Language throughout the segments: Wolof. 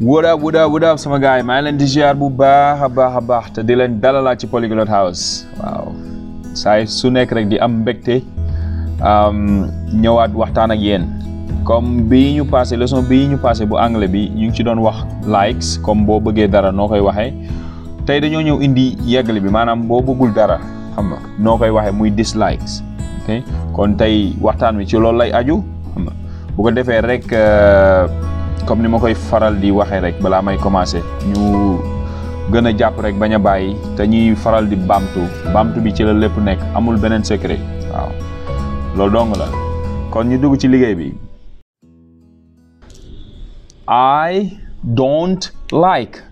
What up sama guy maa ngi leen di ziar bu baax a baax te di leen dalalaat ci PolyglotHouse waaw saa su nekk rek di am mbégte ñëwaat waxtaan ak yéen comme bii ñu passé leçon bii ñu passé bu anglais bi ñu ngi ci doon wax likes comme boo bëggee dara noo koy waxee tey dañoo ñëw indi yeggali bi maanaam boo bëggul dara xam nga noo koy waxee muy dislikes ok kon tey waxtaan wi ci loolu lay aju xam nga bu ko defee rek comme ni ma koy faral di waxee rek balaa may commencer ñu gën a jàpp rek bañ a bàyyi te ñuy faral di baamtu bi ci la lépp nekk amul beneen secret waaw loolu dong la kon ñu dugg ci liggéey bi. I don't like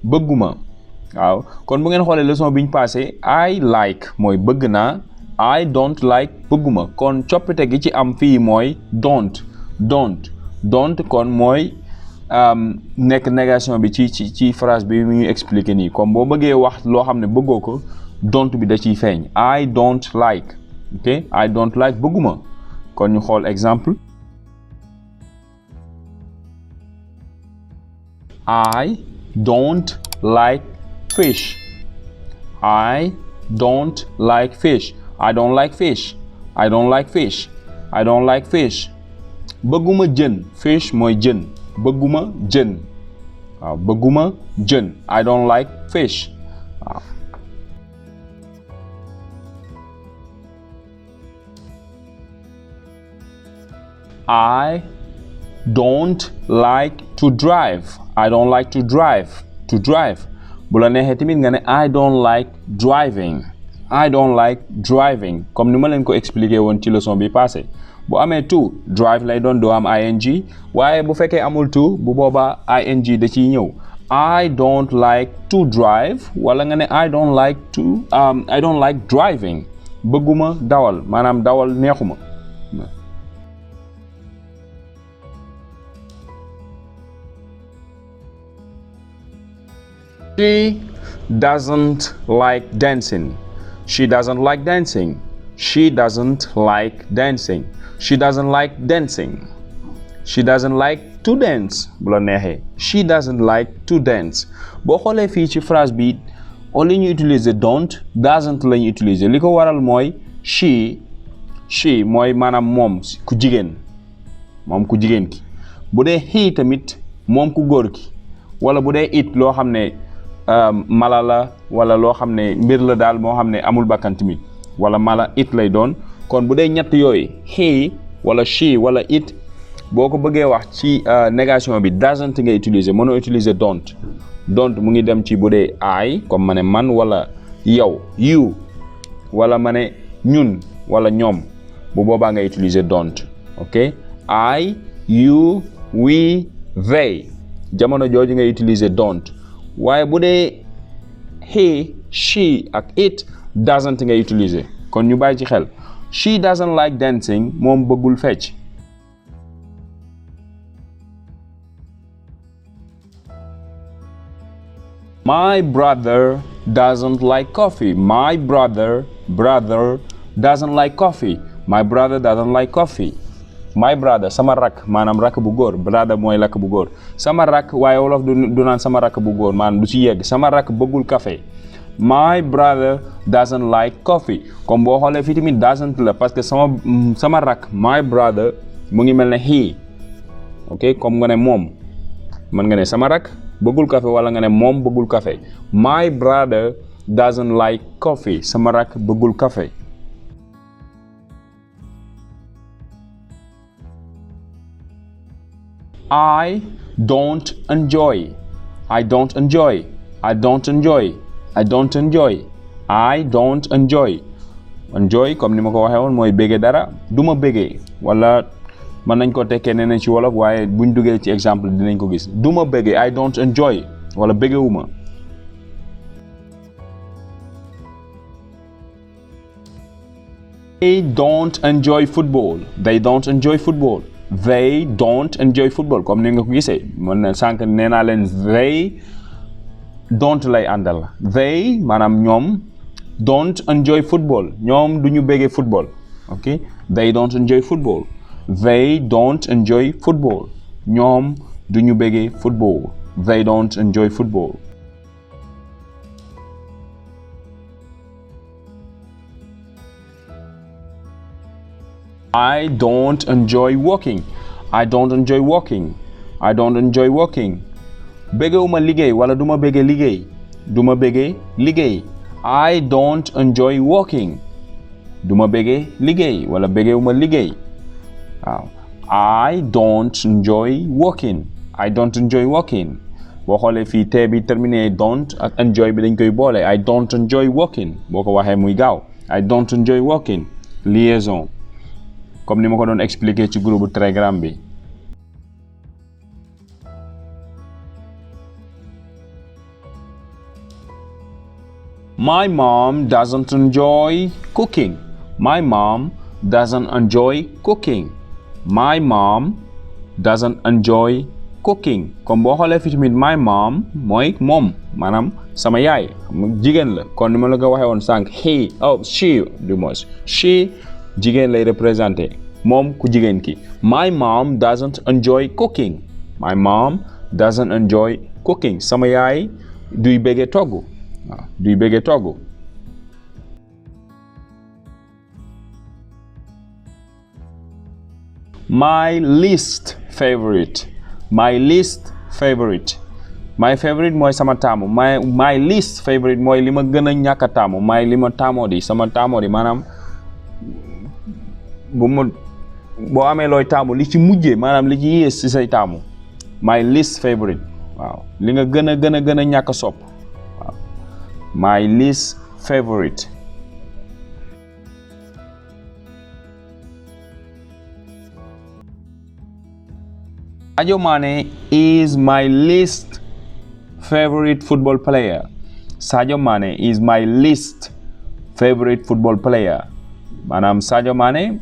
bëgguma waaw kon bu ngeen xoolee leçon bi ñu passé I like mooy bëgg naa I don't like bëgguma kon coppite gi ci am fii mooy don't kon mooy nekk négation bi ci phrase bi mu ñu expliquer nii comme boo bëggee wax loo xam ne bëggoo ko don't bi da ciy feeñ I don't like ok I don't like bëgguma kon ñu xool exemple I don't like fish I don't like fish bëgguma jën fish mooy jën bëgguma jën waaw bëgguma jën I don't like fish waaw I don't like to drive bu la neexee tamit nga ne I don't like driving comme ni ma leen ko expliquer woon ci leçon bi passé bu amee to drive lay doon doo am ing waaye bu fekkee amul to bu boobaa ing da ciy ñëw I don't like to drive wala nga ne I don't like driving bëgguma dawal maanaam dawal neexuma She doesn't like dancing. She doesn't like to dance. Bu la neexee. She doesn't like to dance. boo xoolee fii ci phrase bi au lieu ñu utiliser don't doesn't la ñu utiliser li ko waral mooy she mooy maanaam moom ku jigéen ki bu dee he tamit moom ku góor ki wala bu dee it loo xam ne mala la wala loo xam ne mbir la daal moo xam ne amul bakkan tamit wala mala it lay doon kon bu dee ñett yooyu he wala she wala it boo ko bëggee wax ci négation bi doesn't nga utiliser mënoo utiliser don't mu ngi dem ci bu dee I comme ma ne man wala yow you wala ma ne ñun wala ñoom bu boobaa nga utiliser don't ok I you we they jamono jooju nga utiliser don't waaye bu dee he she ak it doesn't nga utiliser kon ñu bàyyi ci xel she doesn't like dancing moom bëggul fecc my brother doesn't like coffee my brother sama rak maanaam rak bu góor brother mooy lakk bu góor sama rak waaye wolof du naan sama rak bu góor maanaam du ci yegg sama rak bëggul café my brother doesn't like coffee comme boo xoolee fii tamit doesn't la parce que sama rak my brother mu ngi mel ne he ok comme nga ne moom mën nga ne sama rak bëggul café wala nga ne moom bëggul café my brother doesn't like coffee sama rak bëggul café I don't enjoy enjoy comme ni ma ko waxee woon mooy bége dara du ma bége wala mën nañ ko tekkee neneen ci wolof waaye buñ duggee ci exemple dinañ ko gis du ma bége I don't enjoy wala bégewuma they don't enjoy football comme ni nga ko gisee mën na sànq nee naa leen they don't lay àndal they maanaam ñoom don't enjoy football ñoom du ñu béggee football okay they don't enjoy football. They don't enjoy football. ñoom duñu bëggee football. They don't enjoy football. I don't enjoy walking. I don't enjoy walking. I don't enjoy walking. Bëggewuma liggéey wala duma bëggee liggéey. Duma bëggee liggéey. I don't enjoy walking. Duma bëggee liggéey wala bëggewuma liggéey. waaw I don't enjoy walking. I don't enjoy walking. boo xoolee fii tee bi terminé don't ak enjoy bi dañ koy boole. I don't enjoy walking boo ko waxee muy gaaw. I don't enjoy walking. liaison comme ni ma ko doon expliquer ci groupe Telegram bi. My mom doesn't enjoy cooking. My mom doesn't enjoy cooking. My mom doesn't enjoy cooking. comme boo xoolee fii tamit my mom mooy moom maanaam sama yaay jigéen la kon ni ma la ko waxee woon sànq she du moins she jigéen lay représenté moom ku jigéen ki. My mom doesn't enjoy cooking. My mom doesn't enjoy cooking. sama yaay duy bëggee togg. waaw duy bëggee togg. My least favorite. My least favorite. My favorite mooy sama taamu. My least favorite mooy li ma gën a ñàkk a taamu. mooy li ma taamoo di sama taamoo di maanaam boo amee looy taamu li ci mujjee maanaam li ci yées ci say taamu. My least favorite. waaw li nga gën a ñàkk a sopp. waaw my least favorite. Sadio Mane is my least favorite football player. Sadio Mane is my least favorite football player. maanaam Sadio Mane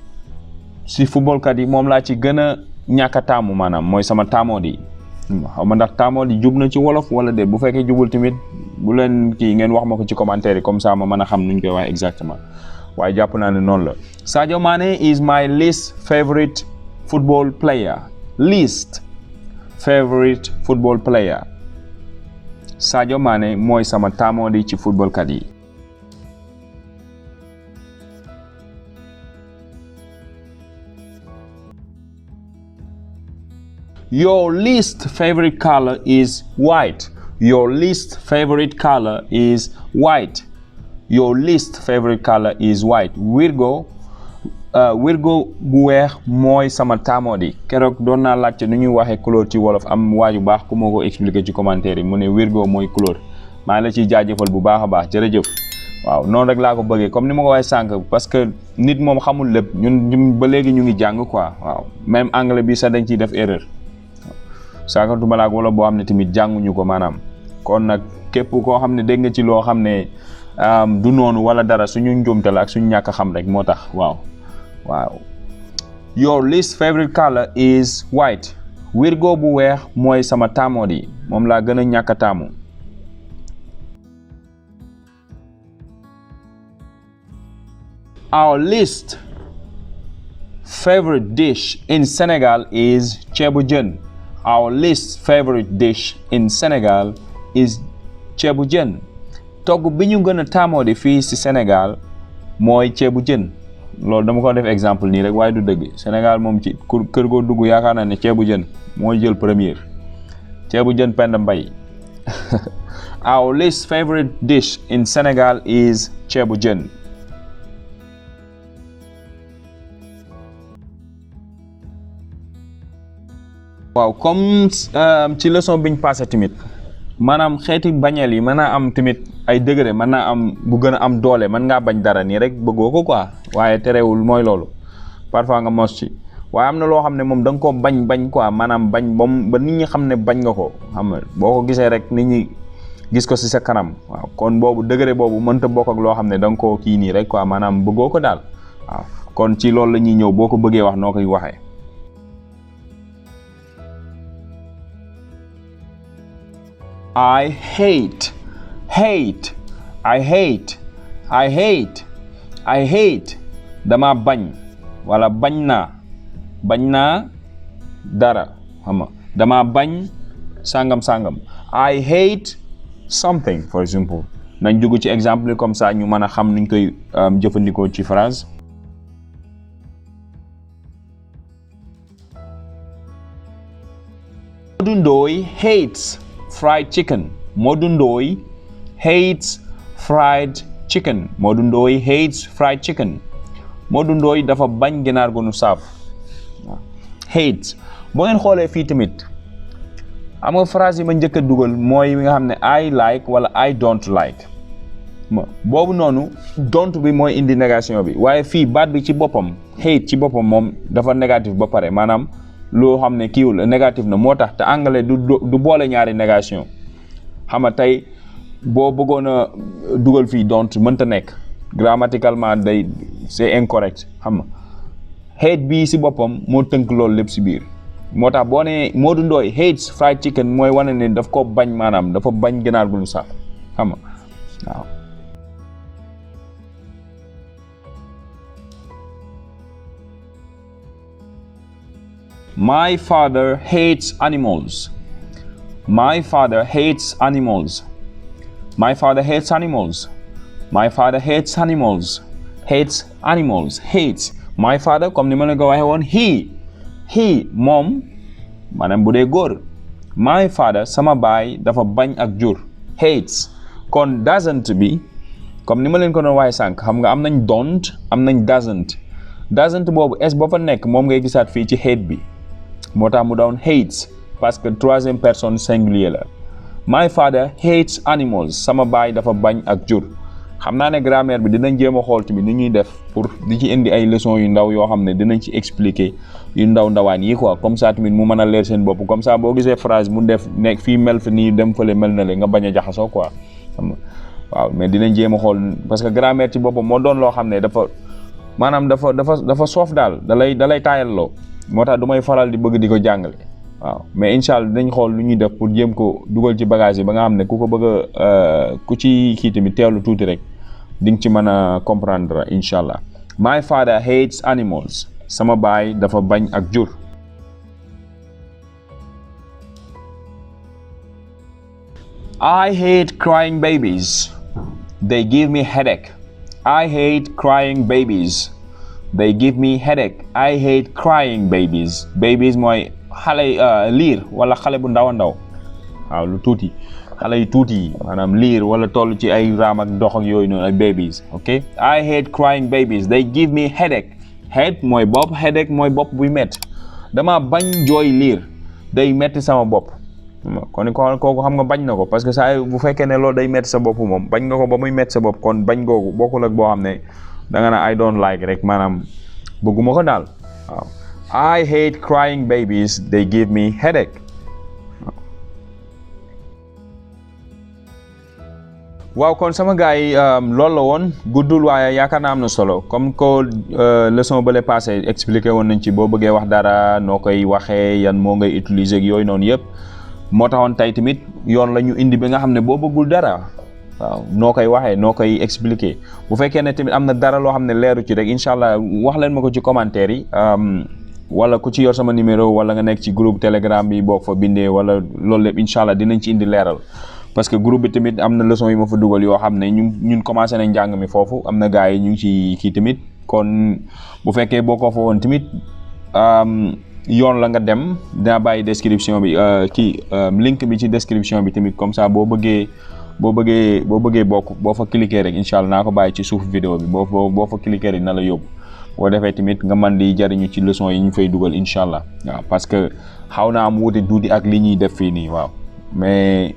si football kat yi moom laa ci gën a ñàkk a taamu maanaam mooy sama taamoo di. xaw ma ndax taamoo di jub na ci wolof wala déet bu fekkee jubul tamit bu leen kii ngeen wax ma ko ci commentaire yi comme ça ma mën a xam nuñ koy wax exactement waaye jàpp naa ne noonu la. Sadio Mane is my least favorite football player. Least favorite football player. Sadio Mane mooy sama taamoo di ci football kat yi. Your least favorite color is white. Your least favorite color is white. Your least favorite color is white. Wirgo bu weex mooy sama taamoo di. keroog doon naa laajte nu ñuy waxee couleur ci wolof am waaju baax ku ma ko expliquer ci commentaire yi mu ne wirgo mooy couleur maa ngi la ciy jaajëfal bu baax a baax jërëjëf. waaw noonu rek laa ko bëggee comme ni ma ko waxee sànq parce que nit moom xamul lépp ñun ba léegi ñu ngi jàng quoi waaw même anglais bi sax dañ ciy def erreur. saakantuma laak wala boo xam ne tamit jànguñu ko maanaam kon nag képp koo xam ne dégg nga ci loo xam ne du noonu wala dara suñu njuumte la ak suñu ñàkk xam rek moo tax waaw. Your least favorite color is white. wirgo bu weex mooy sama taamoo di moom laa gën a ñàkk a taamu. Our least favorite dish in Senegal is ceebu jën. Our least favorite dish in Senegal is ceebu jën. togg bi ñu gën a taamoo di fii ci Sénégal mooy ceebu jën. loolu dama ko def exemple nii rek waaye du dëgg Sénégal moom ci kër goo dugg yaakaar naa ne ceebu jën mooy jël première. ceebu jën Penda Mbay. Our least favorite dish in Senegal is ceebu jën. waaw comme ci leçon biñ passé tamit maanaam xeeti bañeel yi mën naa am tamit ay degré mën naa am bu gën a am doole mën ngaa bañ dara nii rek bëggoo ko quoi waaye terewul mooy loolu parfois nga mos ci waaye am na loo xam ne moom da nga koo bañ quoi maanaam bañ ba nit ñi xam ne bañ nga ko xam nga boo ko gisee rek nit ñi gis ko ci sa kanam waaw kon boobu degré boobu mënta bokk ak loo xam ne da nga koo kii nii rek quoi maanaam bëggoo ko daal waaw kon ci loolu la ñuy ñëw boo ko bëggee wax noo koy waxee. I hate. dama bañ wala bañ naa dara xam nga dama bañ sangam I hate something for example nañ dugg ci exemple comme ça ñu mën a xam nuñ koy jëfandikoo ci phrase. Modou Ndoye hates fried chicken. Modou Ndoye hates fried chicken. Modou Ndoye hates fried chicken. Modou Ndoye dafa bañ ginaar gu nu saaf. Hates boo ngeen xoolee fii tamit am nga phrase yi ma njëkk a dugal mooy mi nga xam ne I like wala I don't like boobu noonu don't bi mooy indi négation bi waaye fii baat bi ci boppam hate ci boppam moom dafa négatif ba pare maanaam loo xam ne kiiwul négatif na moo tax te anglais du boole ñaari négation xam nga tey boo bëggoon a dugal fii don't mënta nekk grammaticalement c'est incorrect xam nga hate bii si boppam moo tënk loolu lépp si biir moo tax boo nee Modou Ndoye hates fried chicken mooy wane ne daf ko bañ maanaam dafa bañ ginaar gu ñu saaf xam nga waaw. My father hates animals. My father hates animals. My father hates animals. My father hates animals. Hates animals. Hates. My father comme ni ma la ko waxee woon he moom maanaam bu dee góor. My father sama baay dafa bañ ak jur. Hates. kon doesn't bi comme ni ma leen ko doon waxee sànq xam nga am nañ don't am nañ doesn't boobu s ba fa nekk moom ngay gisaat fii ci hate bi moo tax mu doon hates parce que troisième personne singulier la. My father hates animals sama baay dafa bañ ak jur. xam naa ne grammaire bi dinañ jéem a xool tamit ni ñuy def pour di ci indi ay leçons yu ndaw yoo xam ne dinañ ci expliquer yu ndawaan yi quoi comme ça tamit mu mën a leer seen bopp comme ça boo gisee phrase mu def nekk fii mel fi nii dem fële mel na le nga bañ a jaxasoo quoi xam nga waaw mais dinañ jéem a xool parce que grammaire ci boppam moo doon loo xam ne dafa maanaam dafa soof daal dalay taayalloo moo tax du may faral di bëgg di ko jàngale waaw mais incha allah dinañ xool lu ñuy def pour jéem ko dugal ci bagage yi ba nga xam ne ku ko bëgg a ku ci kii tamit teewlu tuuti rek di nga ci mën a comprendre incha allah. My father hates animals. sama baay dafa bañ ak jur. I hate crying babies. They give me headache. I hate crying babies. They give me headache. I hate crying babies. Babies mooy xale liir wala xale bu ndaw a ndaw waaw lu tuuti xale yu tuuti maanaam liir wala toll ci ay raam ak dox ak yooyu noonu ay babies ok. I hate crying babies. They give me headache. Head mooy bopp headache mooy bopp buy métti dama bañ jooy liir day métti sama bopp kon kooku xam nga bañ na ko parce que saa bu fekkee ne loolu day métti sa bopp moom bañ nga ko ba muy métti sa bopp kon bañ googu bokkul ak boo xam ne da nga na I don't like rek maanaam bëgguma ko daal waaw. I hate crying babies. They give me headache. waaw kon sama gars yi loolu la woon guddul waaye yaakaar naa am na solo comme ko leçon ba le passé expliqué woon nañ ci boo bëggee wax dara noo koy waxee yan moo ngay utiliser ak yooyu noonu yëpp moo taxoon tey tamit yoon la ñu indi bi nga xam ne boo bëggul dara waaw noo koy waxee noo koy expliquer bu fekkee ne tamit am na dara loo xam ne leeru ci rek incha allah wax leen ma ko ci commentaire yi wala ku ci yor sama numéro wala nga nekk ci groupe telegram bi boo fa bindee wala loolu lépp incha allah dinañ ci indi leeral. parce que groupe bi tamit am na leçon yi ma fa dugal yoo xam ne ñun commencé nañ njàng mi foofu am na gars yi ñu ngi ci kii tamit kon bu fekkee boo ko fa woon tamit yoon la nga dem dinaa bàyyi description bi link bi ci description bi tamit comme ça boo bëggee bokk boo fa cliquer rek incha allah naa ko bàyyi ci suuf vidéo bi boo fa cliquer rek na la yóbbu boo defee tamit nga mën di jariñu ci leçon yi ñu fay dugal incha allah waaw parce que xaw naa am wuute tuuti ak li ñuy def fii nii waaw mais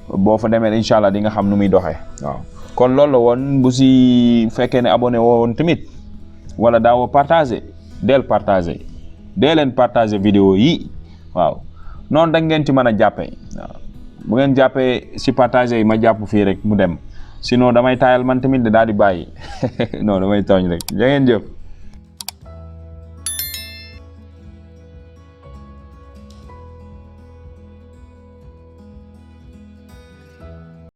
boo fa demee incha allah di nga xam nu muy doxee waaw kon loolu la woon bu si fekkee ne abonné woon tamit wala daawoo partagé dee leen partagé vidéo yi waaw noonu da ngeen ci mën a jàppee waaw bu ngeen jàppee si partagé yi ma jàpp fii rek mu dem sinon damay taayal man tamit daal di bàyyi non damay tooñ rek ja ngeen jëf